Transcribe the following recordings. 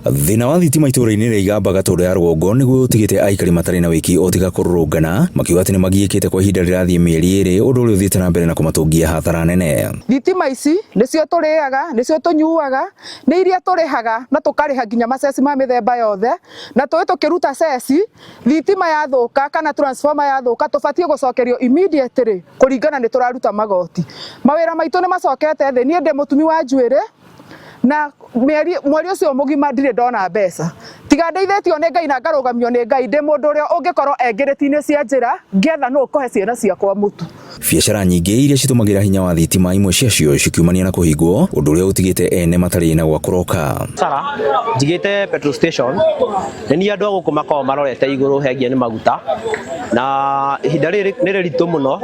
Thĩna wa thitima itũũra-inĩ rĩa Igamba Gatũndũ ya rũgongo nĩguo ũtigĩte aikari matarĩ na wĩki o tiga kũrũrũngana, makiuga atĩ nĩmagiĩkĩte kwa ihinda rĩrathiĩ mĩeri ĩrĩ, ũndũ ũrĩa ũthiĩte na mbere na kũmatũngia hathara nene. Thitima ici nĩcio tũrĩaga, nĩcio tũnyuaga, nĩ iria tũrĩhaga na tũkarĩha nginya maceci ma mĩthemba yothe, na tũĩ tũkĩruta ceci, thitima yathũka kana transformer yathũka tũbatiĩ gũcokerio immediately kũringana nĩ tũraruta magoti. Mawĩra maitũ nĩ macokete thĩ, niĩ ndĩ mũtumi wa njuĩrĩ, na mĩeri mweri ũcio mũgima ndirĩ ndona mbeca tiga ndeithĩtio nĩ Ngai na ngarũgamio nĩ Ngai ndĩ mũndũ ũrĩa ũngĩkorwo e ngĩrĩti-inĩ cia njĩra ngĩetha nũ ũkũhe ciana ciakwa mũtu. Biacara nyingĩ iria citũmagĩra hinya wa thitima imwe ciacio cikiumania na kũhingwo, ũndũ ũrĩa ũtigĩte ene matarĩ na gwa kũroka. Sara, njigĩte petrol station nĩ niĩ andũ a gũkũ makoragwo marorete igũrũ hegie nĩ maguta na ihinda rĩrĩ nĩ rĩritũ mũno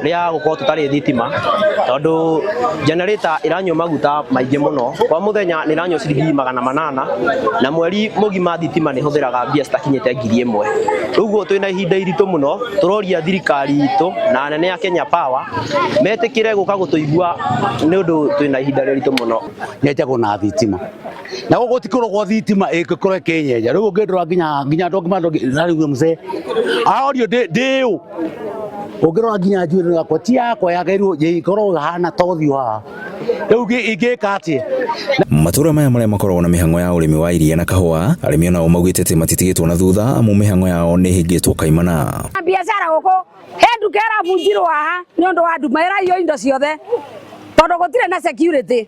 rĩa gũkorwo tũtarĩ thitima tondũ generator ĩranyua maguta maingĩ mũno kwa mũthenya nĩ ĩranyua ciringi 800 na mweri mũgima thitima nĩ ĩhũthĩraga mbia citakinyĩte 1000. Rĩu ũguo twĩna ihinda iritũ mũno tũroria thirikari itũ na anene a Kenya Power metĩkĩre gũka gũtũigua nĩ ũndũ twĩna ihinda rĩritũ mũno. Nyenjagwo na thitima na gũkũ gũtikoragwo thitima ĩngĩkorwo ĩkĩnyenja rĩu ũngĩndora nginya nginya andũ angĩ mandora mzee arorio ndĩũ ũngĩrora nginya njuĩrĩ yakwa ti yakwa yagĩrĩirwo ĩkorwo ĩhana ta ũthiũ haha rĩu ingĩka atĩa. Matũra maya marĩa makoragwo na mĩhang'o ya ũrĩmi wa iria na kahũa, arĩmi onao maugĩte atĩ matitigĩtwo na thutha amu mĩhang'o yao nĩ ĩhĩngĩtwo kaimana. Biacara gũkũ he nduka ĩrabunjirwo haha nĩ ũndũ wa nduma ĩraiywo indo ciothe tondũ gũtirĩ na security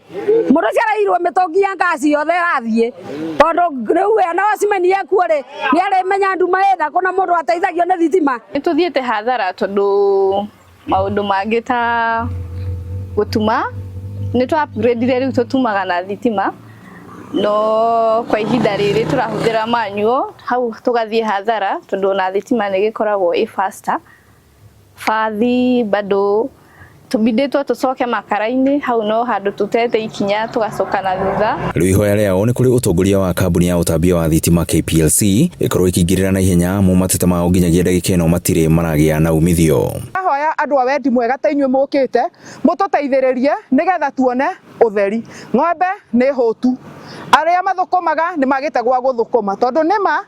mũndũ ũcio araiyirwo mĩtũngi ya ngasi yothe ĩrathiĩ tondũ rĩu we ona wacimeni ekuo rĩ nĩ arĩmenya nduma ĩthakũ na mũndũ ateithagio nĩ thitima. Nĩ tũthiĩte hathara tondũ maũndũ mangĩ ta gũtuma nĩ twa upgrade rĩu tũtumaga na thitima no kwa ihinda rĩrĩ tũrahũthĩra manual hau tũgathiĩ hathara tondũ ona thitima nĩ ĩgĩkoragwo ĩ faster. Bathi bado tũbindĩtwo tũcoke makara-inĩ hau no handũ tũtete ikinya tũgacoka na thutha. Rĩu ihoya rĩao nĩ kũrĩ ũtongoria wa kambuni ya ũtambia wa thitima KPLC ĩkorwo ĩkĩingĩrĩra na ihenya amu mateta mao nginyagia ndagĩka ĩno matirĩ maragĩa na umithio. Ahoya andũ a wendi mwega ta inyuĩ mũkĩte mũtũteithĩrĩrie nĩgetha tuone ũtheri. Ng'ombe nĩ hũtu, arĩa mathũkũmaga nĩ magĩte gwa gũthũkũma tondũ nĩma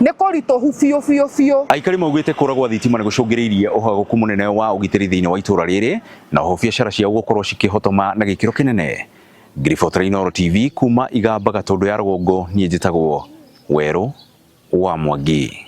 nĩ kũritũhu biũ biũ biũ. Aikari maugĩte kũra gwa thitima nĩ gũcũngĩrĩirie ũhagũku mũnene wa ũgitĩri thĩinĩ wa itũra rĩrĩ na oho biacara ciao gũkorwo cikĩhotoma na gĩkĩro kĩnene. Ngĩribotera Inooro TV kuma Igamba Gatũndũ ya rũgongo niĩ njĩtagwo Werũ wa Mwangi.